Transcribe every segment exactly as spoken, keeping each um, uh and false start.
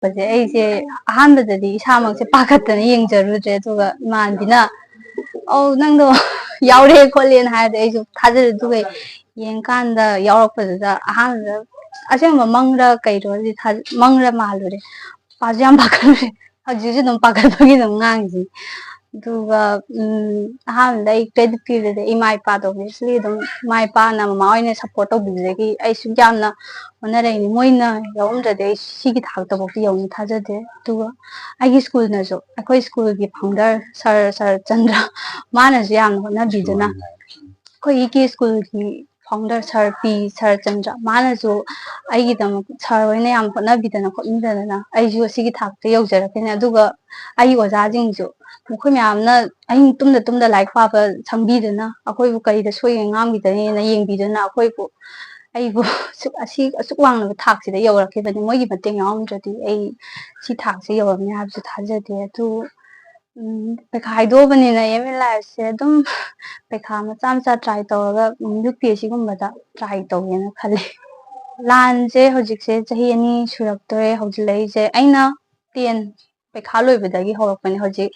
ꯍꯥꯏꯔꯛꯄꯁꯦ ꯑꯩꯁꯦ ꯑꯍꯥꯟꯕꯗꯗꯤ ꯏꯁꯥꯃꯛꯁꯦ ꯄꯥꯈꯠꯇꯅ ꯌꯦꯡꯖꯔꯨꯗ꯭ꯔꯦ꯫ ꯑꯗꯨꯒ ꯏꯃꯥꯟꯕꯤꯅ, "ꯑꯧ, ꯅꯪꯗꯣ ꯌꯥꯎꯔꯦ ꯈꯣꯠꯂꯦꯅ" ꯍꯥꯏꯔꯗꯤ ꯑꯩꯁꯨ ꯊꯥꯖꯗꯦ꯫ ꯑꯗꯨꯒ ꯌꯦꯡꯀꯥꯟꯗ ꯌꯥꯎꯔꯛꯄꯗꯨꯗ ꯑꯍꯥꯟꯕꯗ ꯑꯁꯦꯡꯕ ꯃꯪꯔ ꯀꯩꯔꯣꯗꯤ ꯊꯥꯖ-, ꯃꯪꯔ ꯃꯥꯜꯂꯨꯔꯦ꯫ ꯄꯥꯁꯨ ꯌꯥꯝ ꯄꯥꯈꯠꯂꯨꯔꯦ꯫ ꯍꯧꯖꯤꯛꯁꯨ ꯑꯗꯨꯝ ꯄꯥꯈꯠꯄꯒꯤ ꯑꯗꯨꯝ ꯉꯥꯡꯉꯤꯁꯤ꯫ ꯑꯗꯨꯒ, ꯎꯝ, ꯑꯍꯥꯟꯕꯗ ꯑꯩ credit ꯄꯤꯕꯗ ꯏꯃꯥ ꯏꯄꯥꯗꯣ obviously ꯑꯗꯨꯝ ꯏꯃꯥ ꯏꯄꯥꯅ ꯃꯃꯥ ꯍꯣꯏꯅ support ꯇꯧꯕꯤꯕꯗꯒꯤ ꯑꯩ ꯁꯨꯛ ꯌꯥꯝꯅ ꯍꯣꯠꯅꯔꯛꯏꯅꯤ꯫ ꯃꯣꯏꯅ ꯌꯥꯎꯔꯝꯗ꯭ꯔꯗꯤ ꯑꯩ ꯁꯤꯒꯤ ꯊꯥꯛꯇꯐꯥꯎꯗꯤ ꯌꯧꯅꯤ ꯊꯥꯖꯗꯦ꯫ ꯑꯗꯨꯒ ꯑꯩꯒꯤ ꯁ꯭ꯀꯨꯜꯅꯁꯨ, ꯑꯩꯈꯣꯏ ꯁ꯭ꯀꯨꯜꯒꯤ founder sir, ꯁꯔꯆꯟꯗ꯭ꯔ, ꯃꯥꯅꯁꯨ ꯌꯥꯝꯅ ꯍꯣꯠꯅꯕꯤꯗꯨꯅ, ꯑꯩꯈꯣꯏ ꯏ ꯀꯦ ꯁ꯭ꯀꯨꯜꯒꯤ founder sir ꯄꯤ ꯁꯔꯆꯟꯗ꯭ꯔ, ꯃꯥꯅꯁꯨ ꯑꯩꯒꯤꯗꯃꯛ, sir ꯍꯣꯏꯅ ꯌꯥꯝ ꯍꯣꯠꯅꯕꯤꯗꯅ ꯈꯣꯠꯄꯤꯗꯅ ꯑꯩꯁꯨ ꯑꯁꯤꯒꯤ ꯊꯥꯛꯇ ꯌꯧꯖꯔꯛꯈꯤꯅꯤ꯫ ꯑꯗꯨꯒ ꯑꯩꯒꯤ ꯑꯣꯖꯥꯁꯤꯡꯁꯨ, ꯃꯈꯣꯏ ꯃꯌꯥꯝꯅ ꯑꯍꯤꯡ ꯇꯨꯝꯗ ꯇꯨꯝꯗ ꯂꯥꯏꯔꯤꯛ ꯄꯥꯕ ꯁꯪꯕꯤꯗꯨꯅ, ꯑꯩꯈꯣꯏꯕꯨ ꯀꯔꯤꯗ ꯁꯣꯏꯒꯦ ꯉꯥꯡꯕꯤꯗꯅꯦꯅ ꯌꯦꯡꯕꯤꯗꯨꯅ, ꯑꯩꯈꯣꯏꯕꯨ, ꯑꯩꯕꯨ ꯑꯁꯨꯛ, ꯑꯁꯤ, ꯑꯁꯨꯛ ꯋꯥꯡꯂꯕ ꯊꯥꯛꯁꯤꯗ ꯌꯧꯔꯛꯈꯤꯕꯅꯤ꯫ ꯃꯣꯏꯒꯤ ꯃꯇꯦꯡ ꯌꯥꯎꯔꯝꯗ꯭ꯔꯗꯤ ꯑꯩ ꯁꯤ ꯊꯥꯛꯁꯦ ꯌꯧꯔꯝꯅꯤ ꯍꯥꯏꯕꯁꯨ ꯊꯥꯖꯗꯦ꯫ ꯑꯗꯨ, ꯎꯝ, ꯄꯩꯈꯥ ꯍꯥꯏꯗꯣꯛꯑꯕꯅꯤꯅ aim in lifeꯁꯦ ꯑꯗꯨꯝ ꯄꯩꯈꯥ ꯃꯆꯥ ꯃꯆꯥ try ꯇꯧꯔꯒ, ꯎꯝ, ꯌꯨ ꯄꯤ ꯑꯦꯁ ꯁꯤꯒꯨꯝꯕꯗ try ꯇꯧꯒꯦꯅ ꯈꯜꯂꯤ꯫ ꯂꯥꯟꯁꯦ ꯍꯧꯖꯤꯛꯁꯦ ꯆꯍꯤ ꯑꯅꯤ ꯁꯨꯔꯛꯇꯣꯔꯦ ꯍꯧꯖꯤꯜꯂꯛꯏꯁꯦ꯫ ꯑꯩꯅ ten ꯄꯩꯈꯥ ꯂꯣꯏꯕꯗꯒꯤ ꯍꯧꯔꯛꯄꯅꯦ꯫ ꯍꯧꯖꯤꯛ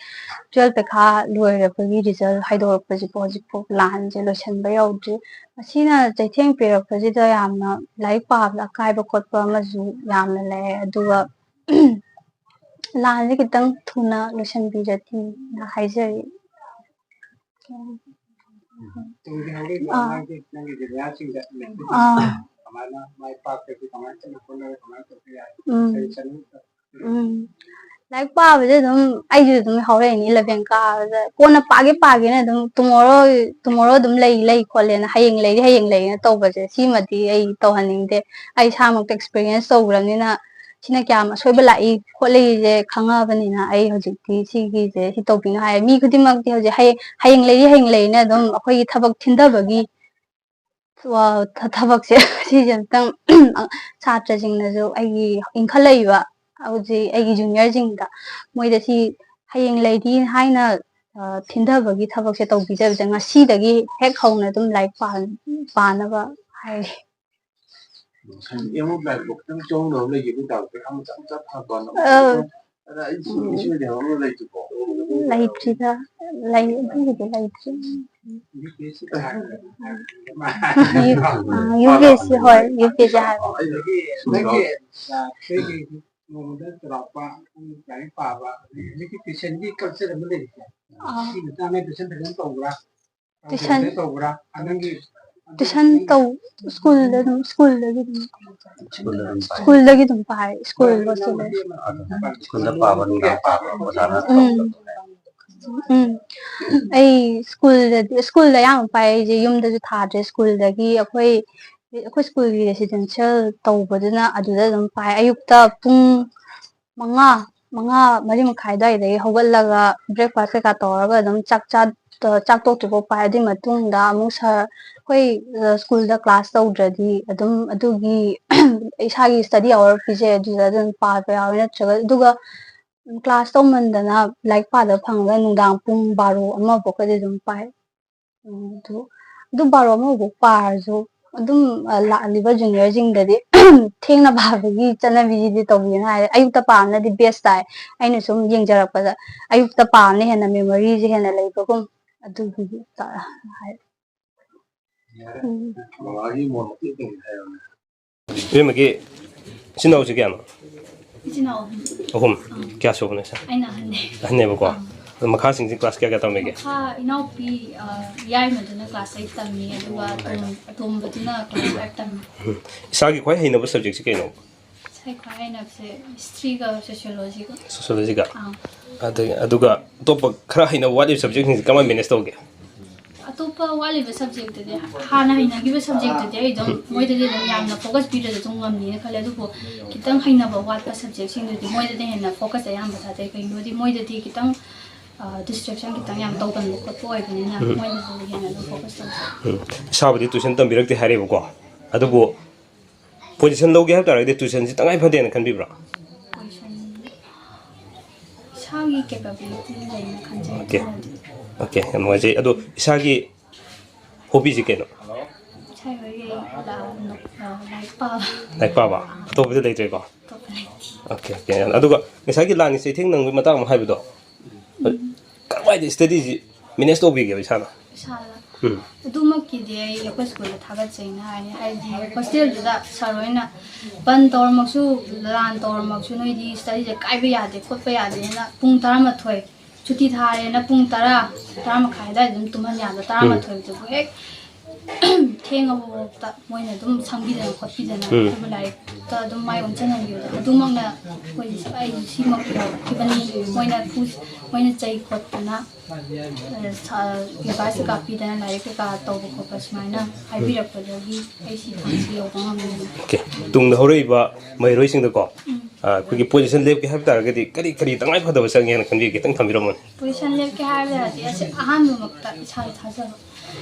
twelve ꯄꯩꯈꯥ ꯂꯣꯏꯔꯛꯄꯒꯤ result ꯍꯥꯏꯗꯣꯔꯛꯄꯁꯤꯐꯥꯎ ꯍꯧꯖꯤꯛꯐꯥꯎ ꯂꯥꯟꯁꯦ ꯂꯣꯏꯁꯤꯟꯕ ꯌꯧꯗ꯭ꯔꯤ꯫ ꯃꯁꯤꯅ ꯆꯩꯊꯦꯡ ꯄꯤꯔꯛꯄꯁꯤꯗ ꯌꯥꯝꯅ ꯂꯥꯏꯔꯤꯛ ꯄꯥꯕꯗ ꯑꯀꯥꯏꯕ ꯈꯣꯠꯄ ꯑꯃꯁꯨ ꯌꯥꯝꯅ ꯂꯩ꯫ ꯑꯗꯨꯒ ꯂꯥꯟꯁꯦ ꯈꯤꯇꯪ ꯊꯨꯅ ꯂꯣꯏꯁꯤꯟꯕꯤꯔꯗꯤꯅ ꯍꯥꯏꯖꯔꯤ꯫ ꯇꯨꯡꯒꯤ ꯍꯧꯔꯛꯏꯕ ꯑꯥ꯫ ꯑꯉꯥꯡꯁꯤꯡ, ꯅꯪꯒꯤ juniorꯁꯤꯡꯗ ꯑꯥ꯫ ꯀꯃꯥꯏꯅ ꯃꯥꯏ ꯄꯥꯛꯀꯅꯤ, ꯀꯃꯥꯏꯅ ꯇꯧꯅ ꯍꯣꯠꯅꯔꯒ ꯀꯃꯥꯏꯅ ꯇꯧꯕ ꯌꯥꯏ? ꯎꯝ꯫ ꯀꯔꯤ ꯆꯠꯅꯕꯤꯗ? ꯎꯝ꯫ ꯂꯥꯏꯔꯤꯛ ꯄꯥꯕꯁꯦ ꯑꯗꯨꯝ, ꯑꯩꯁꯨ ꯑꯗꯨꯝ ꯍꯧꯔꯛꯏꯅꯤ eleven ꯀꯥꯕꯗ꯫ ꯀꯣꯟꯅ ꯄꯥꯒꯦ ꯄꯥꯒꯦꯅ ꯑꯗꯨꯝ tomorrow, tomorrow ꯑꯗꯨꯝ ꯂꯩ, ꯂꯩ ꯈꯣꯠꯂꯦꯅ, ꯍꯌꯦꯡ ꯂꯩꯔꯤ, ꯍꯌꯦꯡ ꯂꯩꯔꯤꯅ ꯇꯧꯕꯁꯦ, ꯁꯤꯃꯗꯤ ꯑꯩ ꯇꯧꯍꯟꯅꯤꯡꯗꯦ꯫ ꯑꯩ ꯏꯁꯥꯃꯛꯇ experience ꯇꯧꯈ꯭ꯔꯕꯅꯤꯅ ꯁꯤꯅ ꯀꯌꯥꯝ ꯑꯁꯣꯏꯕ ꯂꯥꯛꯏ ꯈꯣꯠꯂꯤꯁꯦ ꯈꯪꯉꯕꯅꯤꯅ ꯑꯩ ꯍꯧꯖꯤꯛꯇꯤ ꯁꯤꯒꯤꯁꯦ ꯁꯤ ꯇꯧꯕꯤꯅꯣ ꯍꯥꯏ꯫ ꯃꯤ ꯈꯨꯗꯤꯡꯃꯛꯇꯤ ꯍꯧꯖꯤꯛ ꯍꯌꯦꯡ, ꯍꯌꯦꯡ ꯂꯩꯔꯤ, ꯍꯌꯦꯡ ꯂꯩꯔꯤꯅ ꯑꯗꯨꯝ ꯑꯩꯈꯣꯏꯒꯤ ꯊꯕꯛ ꯊꯤꯟꯊꯕꯒꯤ ꯋꯥ-, ꯊ-, ꯊꯕꯛꯁꯦ ꯁꯤꯁꯦ ꯑꯝꯇꯪ ꯁꯥꯇ꯭ꯔꯁꯤꯡꯅꯁꯨ, ꯑꯩꯒꯤ ꯏꯟꯈꯠꯂꯛꯏꯕ ꯍꯧꯖꯤꯛ ꯑꯩꯒꯤ juniorꯁꯤꯡꯗ, ꯃꯣꯏꯗ ꯁꯤ ꯍꯌꯦꯡ ꯂꯩꯔꯤ ꯍꯥꯏꯅ, ꯑ, ꯊꯤꯟꯊꯕꯒꯤ ꯊꯕꯛꯁꯦ ꯇꯧꯕꯤꯗꯕꯤꯗ ꯉꯁꯤꯗꯒꯤ ꯍꯦꯛ ꯍꯧꯅ ꯑꯗꯨꯝ ꯂꯥꯏꯔꯤꯛ ꯄꯥ-, ꯄꯥꯅꯕ ꯍꯥꯏꯔꯤ꯫ ꯑꯦꯝ ꯑꯣ ꯂꯥꯏꯐꯇꯣ ꯈꯤꯇꯪ ꯆꯣꯡꯗꯕ ꯂꯩꯈꯤꯕ ꯇꯥꯔꯗꯤ ꯄꯩꯁꯥ ꯃꯆꯥ ꯃꯆꯥ ꯐꯪꯉꯛꯄ ꯑ, ꯑꯗ ꯑꯩ ꯁꯤ ꯎꯝ꯫ ꯏꯁꯤꯡ ꯂꯩꯍꯧꯔꯒ ꯂꯩꯇꯦꯀꯣ꯫ ꯂꯩꯇ꯭ꯔꯤꯗ꯫ ꯂꯩ, ꯑꯗꯨꯒꯤꯗꯤ ꯂꯩꯇ꯭ꯔꯤ꯫ ꯌꯨ ꯄꯤ ꯑꯦꯁ ꯁꯤ ꯍꯥꯏꯕ꯫ ꯌꯨ-, ꯑ, ꯌꯨ ꯄꯤ ꯑꯦꯁ ꯁꯤ, ꯍꯣꯏ, ꯌꯨ ꯄꯤ ꯑꯦꯁ ꯁꯤ ꯍꯥꯏꯕ꯫ ꯑꯗꯒꯤ ꯅꯪꯒꯤ, ꯑ, ꯅꯣꯡꯃꯗ ꯆꯥꯎꯔꯥꯛꯄ ꯄꯨꯡ ꯂꯥꯏꯔꯤꯛ ꯄꯥꯕ, ꯑꯗꯒꯤ ꯍꯧꯖꯤꯛꯀꯤ ꯇ꯭ꯌꯨꯁꯟꯒꯤ ꯀꯜꯆꯔ ꯑꯃ ꯂꯩꯔꯤꯁꯦ꯫ ꯑꯥ꯫ ꯁꯤ ꯃꯇꯥꯡꯗ ꯇ꯭ꯌꯨꯁꯟ ꯐꯖꯅ ꯇꯧꯕ꯭ꯔꯥ? ꯇ꯭ꯌꯨꯁꯟ, ꯇꯧꯕ꯭ꯔꯥ? ꯅꯪꯒꯤ, ꯇ꯭ꯌꯨꯁꯟ ꯇꯧ-, ꯁ꯭ꯀꯨꯜꯗ ꯑꯗꯨꯝ, ꯁ꯭ꯀꯨꯜꯗꯒꯤ ꯑꯗꯨꯝ, ꯁ꯭ꯀꯨꯜꯗ ꯑꯗꯨꯝ ꯄꯥꯏ꯫ ꯁ꯭ꯀꯨꯜꯗꯒꯤ ꯑꯗꯨꯝ ꯄꯥꯏ, ꯁ꯭ꯀꯨꯜ ꯍꯣꯁꯇꯦꯜꯗꯒꯤ꯫ ꯑꯗꯨꯝ ꯁ꯭ꯀꯨꯜꯗ ꯄꯥꯕ, ꯅꯨꯡꯗꯥꯡ ꯄꯥꯕ ꯑꯣꯖꯥꯅ ꯎꯝ꯫ ꯇꯧꯗꯕꯅꯦ꯫ ꯎꯝ꯫ ꯑꯩ ꯁ꯭ꯀꯨꯜꯗꯗꯤ, ꯁ꯭ꯀꯨꯜꯗ ꯑꯌꯥꯝꯕ ꯄꯥꯏ꯫ ꯑꯩꯁꯦ ꯌꯨꯝꯗꯁꯨ ꯊꯥꯗ꯭ꯔꯦ꯫ ꯁ꯭ꯀꯨꯜꯗꯒꯤ ꯑꯩꯈꯣꯏ, ꯑꯩꯈꯣꯏ ꯁ꯭ꯀꯨꯜꯒꯤ ꯔꯦꯁꯤꯗꯦꯟꯁꯤꯌꯦꯜ ꯇꯧꯕꯗꯨꯅ ꯑꯗꯨꯗ ꯑꯗꯨꯝ ꯄꯥꯏ꯫ ꯑꯌꯨꯛꯇ ꯄꯨꯡ ꯃꯉꯥ, ꯃꯉꯥ, ꯃꯔꯤ ꯃꯈꯥꯏ ꯑꯗꯨꯋꯥꯏꯗꯒꯤ ꯍꯧꯒꯠꯂꯒ ꯕ꯭ꯔꯦꯛꯐꯥꯁ ꯀꯩꯀꯥ ꯇꯧꯔꯒ ꯑꯗꯨꯝ ꯆꯥꯛ ꯆꯥ-, ꯆꯥꯛ ꯇꯣꯛꯇ꯭ꯔꯤꯐꯥꯎ ꯄꯥꯏ꯫ ꯑꯗꯨꯒꯤ ꯃꯇꯨꯡꯗ ꯑꯃꯨꯛ ꯁꯥꯔ, ꯑꯩꯈꯣꯏ, ꯑ, ꯁ꯭ꯀꯨꯜꯗ ꯀ꯭ꯂꯥꯁ ꯇꯧꯗ꯭ꯔꯗꯤ ꯑꯗꯨꯝ ꯑꯗꯨꯒꯤ ꯏꯁꯥꯒꯤ ꯁ꯭ꯇꯗꯤ ꯑꯋꯥꯔ ꯄꯤꯖꯩ, ꯑꯗꯨꯗ ꯑꯗꯨꯝ ꯄꯥꯕ ꯌꯥꯎꯋꯦ꯫ ꯅꯠꯇ꯭ꯔꯒ, ꯑꯗꯨꯒ ꯀ꯭ꯂꯥꯁ ꯇꯧꯃꯟꯗꯅ ꯂꯥꯏꯔꯤꯛ ꯄꯥꯗꯕ ꯐꯪꯉꯒ ꯅꯨꯡꯗꯥꯡ ꯄꯨꯡ ꯕꯥꯔꯣ, ꯑꯃ ꯐꯥꯎꯀꯗꯤ ꯑꯗꯨꯝ ꯄꯥꯏ꯫ ꯎꯝ, ꯑꯗꯨ, ꯑꯗꯨ ꯕꯥꯔꯣ ꯑꯃꯐꯥꯎ ꯄꯥꯔꯁꯨ ꯑꯗꯨꯝ, ꯑ, ꯂꯥꯛꯂꯤꯕ ꯖꯨꯅꯤꯌꯔꯁꯤꯡꯗꯗꯤ ꯊꯦꯡꯅ ꯄꯥꯕꯒꯤ ꯆꯠꯅꯕꯤꯁꯤꯗꯤ ꯇꯧꯕꯤꯒꯅꯨ ꯍꯥꯏ꯫ ꯑꯌꯨꯛꯇ ꯄꯥꯕꯅꯗꯤ ꯕꯦꯁ ꯇꯥꯏ꯫ ꯑꯩꯅ ꯁꯨꯝ ꯌꯦꯡꯖꯔꯛꯄꯗ ꯑꯌꯨꯛꯇ ꯄꯥꯕꯅ ꯍꯦꯟꯅ ꯃꯦꯃꯣꯔꯤꯁꯦ ꯍꯦꯟꯅ ꯂꯩꯕꯒꯨꯝ ꯑꯗꯨꯒꯤ ꯇ-, ꯍꯥꯏ꯫ ꯎꯝ꯫ ꯕꯕꯥꯒꯤ ꯃꯣꯠꯇꯤ ꯀꯔꯤ ꯍꯥꯏꯔꯝꯃꯤ? ꯏꯕꯦꯝꯃꯒꯤ ꯏꯆꯤꯟ ꯏꯅꯥꯎꯁꯦ ꯀꯌꯥꯅꯣ? ꯏꯆꯤꯟ ꯏꯅꯥꯎ ꯑꯍꯨꯝ꯫ ꯑꯍꯨꯝ꯫ ꯑꯥ꯫ ꯀꯌꯥ ꯁꯨꯕꯅꯣ ꯏꯆꯥ? ꯑꯩꯅ ꯑꯍꯟꯅꯦ꯫ ꯑꯍꯟꯅꯦꯕꯀꯣ? ꯑꯥ꯫ ꯑꯗꯣ ꯃꯈꯥꯁꯤꯡꯁꯦ ꯀ꯭ꯂꯥꯁ ꯀꯌꯥ ꯀꯌꯥ ꯇꯝꯃꯤꯒꯦ? ꯃꯈꯥ ꯏꯅꯥꯎꯄꯤ, ꯑꯥ, ꯌꯥꯏꯃꯗꯨꯅ ꯀ꯭ꯂꯥꯁ ꯑꯩꯠ ꯇꯝꯃꯤ, ꯑꯗꯨꯒ ꯑꯇꯣꯝ-, ꯑꯇꯣꯝꯕꯗꯨꯅ ꯀ꯭ꯂꯥꯁ ꯐꯥꯏꯚ ꯇꯝꯃꯤ꯫ ꯎꯝ꯫ ꯏꯁꯥꯒꯤ ꯈ꯭ꯋꯥꯏ ꯍꯩꯅꯕ ꯁꯕꯖꯦꯛꯁꯦ ꯀꯩꯅꯣ? ꯏꯁꯥꯒꯤ ꯈ꯭ꯋꯥꯏ ꯍꯩꯅꯕꯁꯦ ꯍꯤꯁꯇ꯭ꯔꯤꯒ ꯁꯣꯁꯤꯌꯣꯂꯣꯖꯤꯒ꯫ ꯁꯣꯁꯤꯌꯣꯂꯣꯖꯤꯒ? ꯑꯥ꯫ ꯑꯗꯩ, ꯑꯗꯨꯒ ꯑꯇꯣꯞꯄ ꯈꯔ ꯍꯩꯅꯕ ꯋꯥꯠꯂꯤꯕ ꯁꯕꯖꯦꯛꯁꯤꯡꯁꯦ ꯀꯃꯥꯏꯅ ꯃꯦꯅꯦꯖ ꯇꯧꯒꯦ? ꯑꯇꯣꯞꯄ ꯋꯥꯠꯂꯤꯕ ꯁꯕꯖꯦꯛꯇꯨꯗꯤ, ꯍꯥꯟꯅ ꯍꯩꯅꯈꯤꯕ ꯁꯕꯖꯦꯛꯇꯨꯗꯤ ꯑꯩ ꯑꯗꯨꯝ ꯃꯣꯏꯗꯗꯤ ꯑꯗꯨꯝ ꯌꯥꯝꯅ ꯐꯣꯀꯁ ꯄꯤꯗ꯭ꯔꯁꯨ ꯑꯗꯨꯝ ꯉꯝꯅꯤꯅ ꯈꯜꯂꯦ꯫ ꯑꯗꯨꯕꯨ ꯈꯤꯇꯪ ꯍꯩꯅꯕ ꯋꯥꯠꯄ ꯁꯕꯖꯦꯛꯁꯤꯡꯗꯨꯗꯤ ꯃꯣꯏꯗꯗꯤ ꯍꯦꯟꯅ ꯐꯣꯀꯁ ꯑꯌꯥꯝꯕ ꯊꯥꯗꯩ꯫ ꯀꯩꯒꯤꯅꯣꯗꯤ ꯃꯣꯏꯗꯗꯤ ꯈꯤꯇꯪ, ꯑ, ꯗꯤꯁꯇ꯭ꯔꯦꯛꯁꯟ ꯈꯤꯇꯪ ꯌꯥꯝ ꯇꯧꯒꯟꯕ ꯈꯣꯠꯄ ꯑꯣꯏꯕꯅꯤꯅ ꯎꯝ꯫ ꯃꯣꯏꯗꯗꯤ ꯍꯦꯟꯅ ꯑꯗꯨꯝ ꯐꯣꯀꯁ ꯇꯧꯖꯩ꯫ ꯎꯝ꯫ ꯏꯁꯥꯕꯨꯗꯤ ꯇ꯭ꯌꯨꯁꯟ ꯇꯝꯕꯤꯔꯛꯇꯦ ꯍꯥꯏꯔꯦꯕꯀꯣ, ꯑꯗꯨꯕꯨ ꯄꯣꯖꯤꯁꯟ ꯂꯧꯒꯦ ꯍꯥꯏꯕ ꯇꯥꯔꯒꯗꯤ ꯇ꯭ꯌꯨꯁꯟꯁꯤ ꯇꯉꯥꯏ ꯐꯗꯦꯅ ꯈꯟꯕꯤꯕ꯭ꯔꯥ? ꯄꯣꯖꯤꯁꯟ ꯏꯁꯥꯒꯤ ꯀꯦꯄꯦꯕꯤꯂꯤꯇꯤ ꯂꯩꯅ ꯈꯟꯖꯩ꯫ ꯑꯣꯀꯦ꯫ ꯑꯗꯨꯅꯗꯤ꯫ ꯑꯣꯀꯦ, ꯌꯥꯝ ꯅꯨꯡꯉꯥꯏꯖꯩ꯫ ꯑꯗꯣ ꯏꯁꯥꯒꯤ ꯍꯣꯕꯤꯁꯤ ꯀꯩꯅꯣ? ꯏꯁꯥꯒꯤ ꯍꯣꯕꯤ ꯑꯩ ꯂꯥ-, ꯂꯥꯏꯔꯤꯛ ꯄꯥꯕ꯫ ꯂꯥꯏꯔꯤꯛ ꯄꯥꯕ꯫ ꯑꯇꯣꯞꯄꯗꯤ ꯂꯩꯇ꯭ꯔꯦꯀꯣ? ꯑꯇꯣꯞꯄ ꯂꯩꯇꯦ꯫ Okay, okay. ꯑꯗꯨꯒ ꯉꯁꯥꯏꯒꯤ ꯂꯥꯟꯒꯤ ꯆꯩꯊꯦꯡ ꯅꯪꯕꯒꯤ ꯃꯇꯥꯡ ꯑꯃ ꯍꯥꯏꯕꯗꯣ, ꯀꯔꯝꯍꯥꯏꯅ ꯁ꯭ꯇꯗꯤꯁꯤ ꯃꯦꯅꯦꯖ ꯇꯧꯕꯤꯒꯦꯕ ꯏꯁꯥꯅ? ꯏꯁꯥꯅ꯫ ꯎꯝ꯫ ꯑꯗꯨꯃꯛꯀꯤꯗꯤ ꯑꯩ ꯑꯩꯈꯣꯏ ꯁ꯭ꯀꯨꯜꯗ ꯊꯥꯒꯠꯆꯩꯅ ꯍꯥꯏꯅꯤ꯫ ꯍꯥꯏꯗꯤ ꯍꯣꯁꯇꯦꯜꯗꯨꯗ ꯁꯥꯔ ꯍꯣꯏꯅ ꯕꯟ ꯇꯧꯔꯝꯃꯁꯨ, ꯂꯥꯟ ꯇꯧꯔꯝꯃꯁꯨ, ꯅꯣꯏꯗꯤ ꯁ꯭ꯇꯗꯤꯁꯦ ꯀꯥꯏꯕ ꯌꯥꯗꯦ, ꯈꯣꯠꯄ ꯌꯥꯗꯦꯅ ꯄꯨꯡ ꯇꯔꯥꯃꯥꯊꯣꯏ ꯁꯨꯇꯤ ꯊꯥꯔꯦꯅ ꯄꯨꯡ ꯇꯔꯥ, ꯇꯔꯥ ꯃꯈꯥꯏ ꯑꯗꯨꯋꯥꯏꯗ ꯑꯗꯨꯝ ꯇꯨꯝꯍꯟ ꯌꯥꯕ, ꯎꯝ꯫ ꯇꯔꯥꯃꯥꯊꯣꯏꯗꯨꯕꯨ ꯍꯦꯛ ꯊꯦꯡꯉꯕꯐꯥꯎꯗ ꯃꯣꯏꯅ ꯑꯗꯨꯝ ꯁꯪꯕꯤꯗꯅ ꯈꯣꯠꯄꯤꯗꯅ ꯎꯝ꯫ ꯑꯩꯈꯣꯏꯕꯨ ꯂꯥꯏꯔꯤꯛꯇ ꯑꯗꯨꯝ ꯃꯥꯏ ꯑꯣꯟꯁꯤꯟꯍꯟꯕꯤꯕꯗꯣ, ꯑꯗꯨꯃꯛꯅ ꯑꯩꯈꯣꯏ, ꯑꯩ ꯁꯤꯃꯛ ꯌꯧꯈꯤꯕꯅꯤ꯫ ꯃꯣꯏꯅ ꯐꯨ-, ꯃꯣꯏꯅ ꯆꯩ ꯈꯣꯠꯇꯅ, ꯑ, ꯁ-, ꯑꯦꯗꯚꯥꯏꯁ ꯀꯩꯀꯥ ꯄꯤꯗꯅ ꯂꯥꯏꯔꯤꯛ ꯀꯩꯀꯥ ꯇꯧꯕ ꯈꯣꯠꯄ ꯁꯨꯃꯥꯏꯅ ꯍꯥꯏꯕꯤꯔꯛꯄꯗꯒꯤ ꯑꯩ ꯁꯤ ꯊꯥꯡꯁꯤ ꯌꯧꯕ ꯉꯝꯃꯤꯅꯤ꯫ ꯑꯣꯀꯦ꯫ ꯇꯨꯡꯗ ꯍꯧꯔꯛꯏꯕ ꯃꯍꯩꯔꯣꯏꯁꯤꯡꯗꯀꯣ, ꯎꯝ꯫ ꯑ, ꯑꯩꯈꯣꯏꯒꯤ ꯄꯣꯖꯤꯁꯟ ꯂꯦꯞꯀꯦ ꯍꯥꯏꯕ ꯇꯥꯔꯒꯗꯤ ꯀꯔꯤ ꯀꯔꯤ ꯇꯉꯥꯏ ꯐꯗꯕ ꯆꯪꯉꯦꯅ ꯈꯟꯕꯤꯒꯦ? ꯈꯤꯇꯪ ꯊꯝꯕꯤꯔꯝꯃꯣꯅꯦ꯫ ꯄꯣꯖꯤꯁꯟ ꯂꯦꯞꯀꯦ ꯍꯥꯏꯔꯒꯗꯤ ꯑꯁꯤ ꯑꯍꯥꯟꯕꯃꯛꯇ ꯏꯁꯥꯗ ꯊꯥꯖꯕ꯫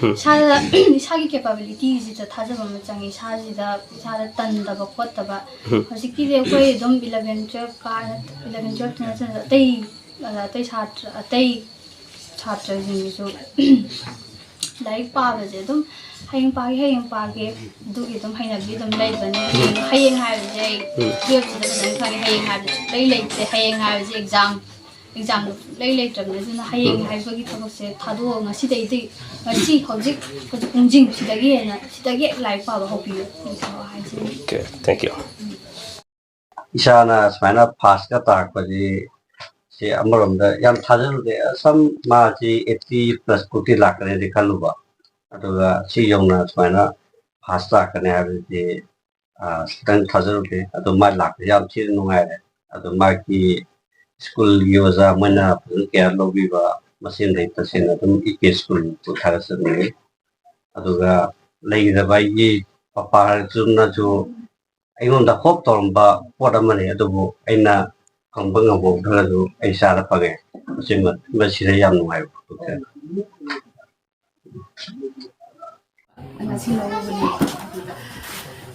ꯎꯝ꯫ ꯏꯁꯥꯗ, ꯏꯁꯥꯒꯤ ꯀꯦꯄꯥꯕꯤꯂꯤꯇꯤꯁꯤꯗ ꯊꯥꯖꯕ ꯑꯃ ꯆꯪꯉꯤ꯫ ꯏꯁꯥꯁꯤꯗ, ꯏꯁꯥꯗ ꯇꯟꯗꯕ ꯈꯣꯠꯇꯕ꯫ ꯎꯝ꯫ ꯍꯧꯖꯤꯛꯀꯤꯗꯤ ꯑꯩꯈꯣꯏ ꯑꯗꯨꯝ ꯏꯂꯚꯦꯟ ꯇꯨꯋꯦꯜꯐ ꯀꯥ-, ꯏꯂꯚꯦꯟ ꯇꯨꯋꯦꯜꯐꯇ ꯅꯠꯇꯅ ꯑꯇꯩ, ꯑꯇꯩ ꯁꯥꯇ꯭ꯔ, ꯑꯇꯩ ꯁꯥꯇ꯭ꯔꯁꯤꯡꯁꯤꯁꯨ ꯂꯥꯏꯔꯤꯛ ꯄꯥꯕꯁꯦ ꯑꯗꯨꯝ ꯍꯌꯦꯡ ꯄꯥꯒꯦ, ꯍꯌꯦꯡ ꯄꯥꯒꯦ, ꯑꯗꯨꯒꯤ ꯑꯗꯨꯝ ꯍꯩꯅꯕꯤ ꯑꯗꯨꯝ ꯂꯩꯕꯅꯦ꯫ ꯍꯌꯦꯡ, ꯍꯌꯦꯡ ꯍꯥꯏꯕꯁꯦ ꯑꯩ ꯎꯝ꯫ ꯇꯨꯋꯦꯜꯐꯁꯤꯗ ꯐꯖꯅ ꯈꯪꯉꯦ꯫ ꯍꯌꯦꯡ ꯍꯥꯏꯕꯁꯦ ꯁꯨꯡꯂꯩ ꯂꯩꯇꯦ꯫ ꯍꯌꯦꯡ ꯍꯥꯏꯕꯁꯦ ꯑꯦꯛꯖꯥꯝ, ꯑꯦꯛꯖꯥꯝꯗꯣ ꯁꯨꯡꯂꯩ ꯂꯩꯇ꯭ꯔꯕꯅꯦ꯫ ꯑꯗꯨꯅ ꯍꯌꯦꯡ ꯎꯝ꯫ ꯍꯥꯏꯕꯒꯤ ꯊꯕꯛꯁꯦ ꯊꯥꯗꯣꯛꯑꯒ ꯉꯁꯤꯗꯒꯤꯗꯤ, ꯉꯁꯤ ꯍꯧꯖꯤꯛ, ꯍꯧꯖꯤꯛ ꯄꯨꯡꯁꯤꯡ ꯁꯤꯗꯒꯤ ꯍꯦꯟꯅ, ꯁꯤꯗꯒꯤ ꯍꯦꯛ ꯂꯥꯏꯔꯤꯛ ꯄꯥꯕ ꯍꯧꯕꯤꯌꯨ꯫ ꯑꯩ ꯍꯥꯏꯖꯅꯤꯡꯉꯤ꯫ Okay, thank you꯫ ꯏꯁꯥꯅ ꯁꯨꯃꯥꯏꯅ ꯐꯥꯔꯁꯀ ꯇꯥꯔꯛꯄꯁꯤ, ꯁꯤ ꯑꯃꯔꯣꯝꯗ ꯌꯥꯝ ꯊꯥꯖꯔꯨꯗꯦ꯫ ꯁꯝ ꯃꯥꯁꯤ ꯑꯩꯠꯇꯤ ꯄ꯭ꯂꯁ ꯐꯥꯎꯇꯤ ꯂꯥꯛꯀꯅꯤꯗꯤ ꯈꯜꯂꯨꯕ, ꯑꯗꯨꯒ ꯁꯤ ꯌꯧꯅ ꯁꯨꯃꯥꯏꯅ ꯐꯥꯔꯁ ꯂꯥꯛꯀꯅꯤ ꯍꯥꯏꯕꯁꯤꯗꯤ, ꯑ, ꯈꯤꯇꯪ ꯊꯥꯖꯔꯨꯗꯦ꯫ ꯑꯗꯣ ꯃꯥ ꯂꯥꯛꯄꯁꯦ ꯌꯥꯝ ꯊꯤꯅ ꯅꯨꯡꯉꯥꯏꯔꯦ꯫ ꯑꯗꯣ ꯃꯥꯒꯤ ꯁ꯭ꯀꯨꯜꯒꯤ ꯑꯣꯖꯥ ꯃꯣꯏꯅ ꯐꯖꯅ ꯀꯦꯌꯔ ꯂꯧꯕꯤꯕ, ꯃꯁꯤꯃꯗꯤ ꯇꯁꯦꯡꯅ ꯑꯗꯨꯝ ꯏ ꯀꯦ ꯁ꯭ꯀꯨꯜꯕꯨ ꯊꯥꯒꯠꯆꯅꯤꯡꯉꯤ꯫ ꯑꯗꯨꯒ ꯂꯩꯒꯗꯕ ꯑꯩꯒꯤ ꯄꯄꯥꯗꯨꯅꯁꯨ ꯑꯩꯉꯣꯟꯗ ꯍꯣꯞ ꯇꯧꯔꯝꯕ ꯄꯣꯠ ꯑꯃꯅꯤ, ꯑꯗꯨꯕꯨ ꯑꯩꯅ ꯐꯪꯕ ꯉꯝꯍꯧꯗ꯭ꯔꯒꯁꯨ ꯑꯩ ꯏꯆꯥꯗ ꯐꯪꯉꯦ꯫ ꯃꯁꯤꯃ-, ꯃꯁꯤꯗ ꯌꯥꯝ ꯅꯨꯡꯉꯥꯏꯕ ꯐꯣꯡꯗꯣꯛꯆꯔꯤ꯫ ꯉꯁꯤ ꯂꯧꯔꯨꯕꯅꯦ꯫ ꯑꯗꯨꯗ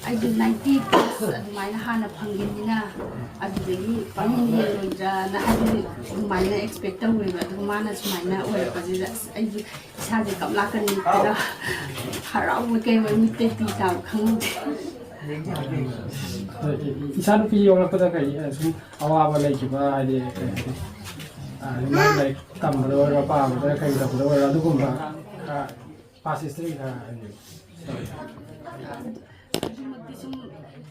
ꯑꯩꯗꯤ ꯅꯥꯏꯟꯇꯤ ꯄ꯭ꯂꯁ ꯑꯗꯨꯃꯥꯏꯅ ꯍꯥꯟꯅ ꯐꯪꯈꯤꯕꯅꯤꯅ, ꯑꯗꯨꯗꯒꯤ ꯄꯪꯍꯦꯟ ꯍꯦꯜꯂꯣꯏꯗ꯭ꯔꯅ ꯍꯥꯏꯗꯤ ꯑꯗꯨꯃꯥꯏꯅ ꯑꯦꯛꯁꯄꯦꯛ ꯇꯧꯋꯦꯕ꯫ ꯑꯗꯨꯒ ꯃꯥꯅ ꯁꯨꯃꯥꯏꯅ ꯑꯣꯏꯔꯛꯄꯁꯤꯗ ꯑꯁ ꯑꯩꯗꯤ ꯏꯁꯥꯁꯦ ꯀꯞꯂꯛꯀꯅꯤ ꯈꯜꯂ ꯍꯔꯥꯎꯕ ꯀꯩ ꯑꯣꯏ ꯃꯤꯠꯇꯩ ꯄꯤ ꯇꯥꯕ ꯈꯪꯍꯧꯗꯦ꯫ ꯏꯆꯥꯅꯨꯄꯤ ꯌꯣꯛꯂꯛꯄꯗ ꯀꯔꯤ, ꯑ, ꯁꯨꯝ ꯑꯋꯥꯕ ꯂꯩꯈꯤꯕ, ꯍꯥꯏꯗꯤ, ꯀꯩ ꯍꯥꯏꯅꯤ, ꯑ, ꯃꯥꯒꯤ ꯂꯥꯏꯔꯤꯛ ꯇꯝꯕꯗ ꯑꯣꯏꯔꯣ, ꯄꯥꯕꯗ, ꯀꯔꯤ ꯇꯧꯕꯗ ꯑꯣꯏꯔꯣ, ꯑꯗꯨꯒꯨꯝꯕ ꯈꯔ, past history ꯈꯔ ꯍꯥꯏꯕꯤꯌꯨ꯫ ꯑꯗꯨꯃꯛꯇꯤ ꯁꯨꯝ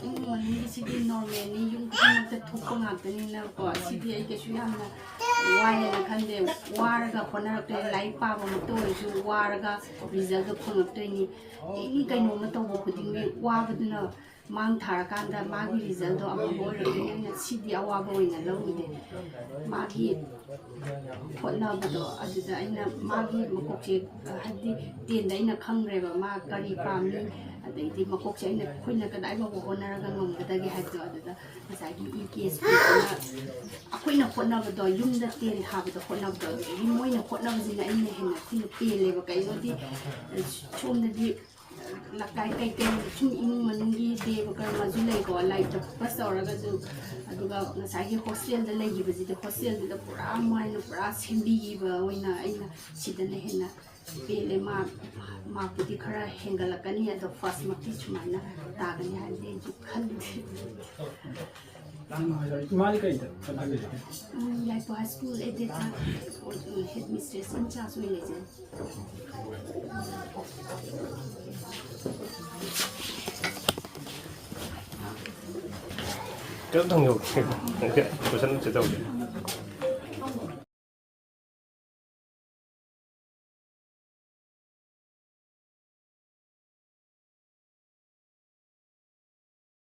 ꯏꯃꯨꯡ ꯃꯅꯨꯡꯒꯤꯁꯤꯗꯤ normalꯅꯤ, ꯌꯨꯝ ꯈꯨꯗꯤꯡꯃꯛꯇ ꯊꯣꯛꯄ ꯉꯥꯛꯇꯅꯤꯅꯀꯣ꯫ ꯁꯤꯗꯤ ꯑꯩ ꯀꯩꯁꯨ ꯌꯥꯝꯅ ꯋꯥꯏꯑꯅ ꯈꯟꯗꯦ꯫ ꯋꯥꯔꯒ ꯍꯣꯠꯅꯔꯛꯇꯣꯏꯅꯤ꯫ ꯂꯥꯏꯔꯤꯛ ꯄꯥꯕꯃꯛꯇ ꯑꯣꯏꯔꯁꯨ ꯋꯥꯔꯒ resultꯗꯣ ꯐꯪꯉꯛꯇꯣꯏꯅꯤ꯫ Any ꯀꯩꯅꯣꯝꯃ ꯇꯧꯕ ꯈꯨꯗꯤꯡꯒꯤ ꯋꯥꯕꯗꯨꯅ ꯃꯥꯡ ꯊꯥꯔꯀꯥꯟꯗ ꯃꯥꯒꯤ resultꯗꯣ ꯑꯐꯕ ꯑꯣꯏꯔꯛꯇꯣꯏꯅꯤ꯫ ꯑꯩꯅ ꯁꯤꯗꯤ ꯑꯋꯥꯕ ꯑꯣꯏꯅ ꯂꯧꯔꯨꯗꯦ꯫ ꯃꯥꯒꯤ ꯍꯣꯠꯅꯕꯗꯣ ꯑꯗꯨꯗ ꯑꯩꯅ ꯃꯥꯒꯤ ꯃꯀꯣꯛꯁꯦ, ꯍꯥꯏꯕꯗꯤ tenꯗ ꯑꯩꯅ ꯈꯪꯈ꯭ꯔꯦꯕ ꯃꯥ ꯀꯔꯤ ꯄꯥꯝꯃꯤ, ꯑꯗꯩꯗꯤ ꯃꯀꯣꯛꯁꯦ ꯑꯩꯅ, ꯑꯩꯈꯣꯏꯅ ꯀꯗꯥꯏ ꯐꯥꯎꯕ ꯍꯣꯠꯅꯔꯒ ꯉꯝꯒꯗꯒꯦ ꯍꯥꯏꯕꯗꯣ꯫ ꯑꯗꯨꯗ ꯉꯁꯥꯏꯒꯤ E K Schoolꯗꯨꯅ ꯑꯩꯈꯣꯏꯅ ꯍꯣꯠꯅꯕꯗꯣ, ꯌꯨꯝꯗ ten ꯊꯥꯕꯗ ꯍꯣꯠꯅꯕꯗꯣ, ꯑꯗꯨꯗꯒꯤ ꯃꯣꯏꯅ ꯍꯣꯠꯅꯕꯁꯤꯅ ꯑꯩꯅ ꯍꯦꯟꯅ ꯊꯤꯅ ꯄꯦꯜꯂꯦꯕ꯫ ꯀꯩꯅꯣꯗꯤ, ꯁꯣꯝꯗꯗꯤ ꯂꯀꯥꯏ ꯀꯩꯀꯩ ꯁꯨꯝ ꯏꯃꯨꯡ ꯃꯅꯨꯡꯒꯤ ꯗꯦꯕ ꯀꯔꯃꯁꯨ ꯂꯩꯀꯣ, ꯂꯥꯏꯔꯤꯛꯇ focus ꯇꯧꯔꯒꯁꯨ꯫ ꯑꯗꯨꯒ ꯉꯁꯥꯏꯒꯤ hostelꯗ ꯂꯩꯈꯤꯕꯁꯤꯗꯤ, hostelꯗꯨꯗ ꯄꯨꯔꯥ ꯃꯣꯏꯅ ꯄꯨꯔꯥ ꯁꯦꯝꯕꯤꯈꯤꯕ ꯑꯣꯏꯅ ꯑꯩꯅ ꯁꯤꯗꯅ ꯍꯦꯟꯅ ꯄꯦꯜꯂꯦ꯫ ꯃꯥ, ꯃꯥꯔꯛꯄꯨꯗꯤ ꯈꯔ ꯍꯦꯟꯒꯠꯂꯛꯀꯅꯤ, ꯑꯗꯣ firstꯃꯛꯇꯤ ꯁꯨꯃꯥꯏꯅ ꯇꯥꯒꯅꯤ ꯍꯥꯏꯕꯗꯤ ꯑꯩꯁꯨ ꯈꯜꯂꯨꯗꯦ꯫ ꯏꯃꯥꯗꯤ ꯀꯩꯗ ꯍꯣꯠꯅꯕꯤꯔꯤꯒꯦ? ꯎꯝ, ꯌꯥꯏꯐ high school aidedꯇ headmistress in charge ꯑꯣꯏꯅ ꯂꯩꯖꯩ꯫ ꯀꯩꯅꯣꯝꯇꯪ ꯌꯧꯒꯦ꯫ Question ꯑꯝꯇ ꯇꯧꯒꯦ꯫